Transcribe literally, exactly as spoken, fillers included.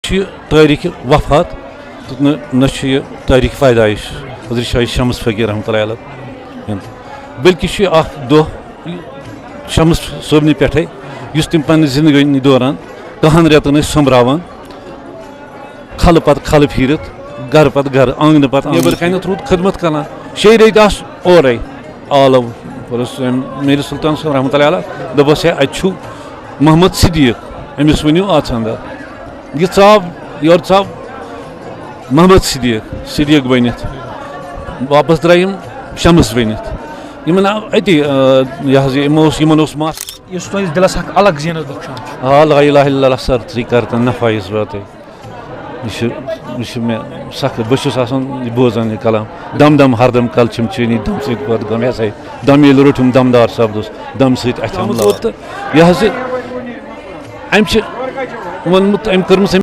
چھُ یہِ تٲریٖخِ وفات تہٕ نہ نہ چھُ یہِ تٲریٖخِ پیدٲیِش حضرت شاہ شمس فقیٖر رحمتہ اللہ علیہ ہُنٛد، بلکہِ چھُ یہِ اکھ دۄہ شمس صٲبنہِ پٮ۪ٹھَے، یُس تٔمۍ پننہِ زندگٲنی دوران کہن رٮ۪تن ٲسۍ سۄمبراوان، کھلہٕ پتہٕ کھلہٕ پھیٖرِتھ، گرٕ پتہٕ گرٕ، آنگنہٕ پتہٕ آنگنہٕ۔ نیبر کنٮ۪تھ روٗد خدمت کران، شیٚیہِ ریٚتۍ آس اورے۔ آلو کوٚرُس أمۍ میٖر سلطان صٲب رحمتہ اللہ علیہ، دوٚپُس، ہے، اَتہِ چھُ محمد صدیق، أمِس ؤنِو اَژھ اندر۔ یہِ ژاو، یورٕ ژاو محمد صدیق، صدیق بٔنِتھ۔ واپس درٛاے یِم شمس بٔنِتھ۔ یِمن آو أتی، آ، یہِ حظ، یہِ، یِمو اوس، یِمن اوس مَس۔ یُس تُہٕنٛدِس دِلس اکھ الگ زینت بخشان چھُ۔ آ، لا الہ الا اللہ سر، ژٕے کر تہٕ نفع یُس واتَے۔ یہِ چھُ، یہِ چھُ مےٚ سخ، بہٕ چھُس آسان یہِ بوزان یہِ کلام، دم دم ہردم کل چھِم چٲنی دم سۭتۍ پٲدٕ گم ہسا، دم ییٚلہِ روٚٹھُم دمدار سپدُس، دم سۭتۍ اَتھٮ۪م آمُت لال۔ ووت تہٕ یہِ حظ یہِ، أمۍ چھِ ووٚنمُت، أمۍ کٔرمٕژ أمۍ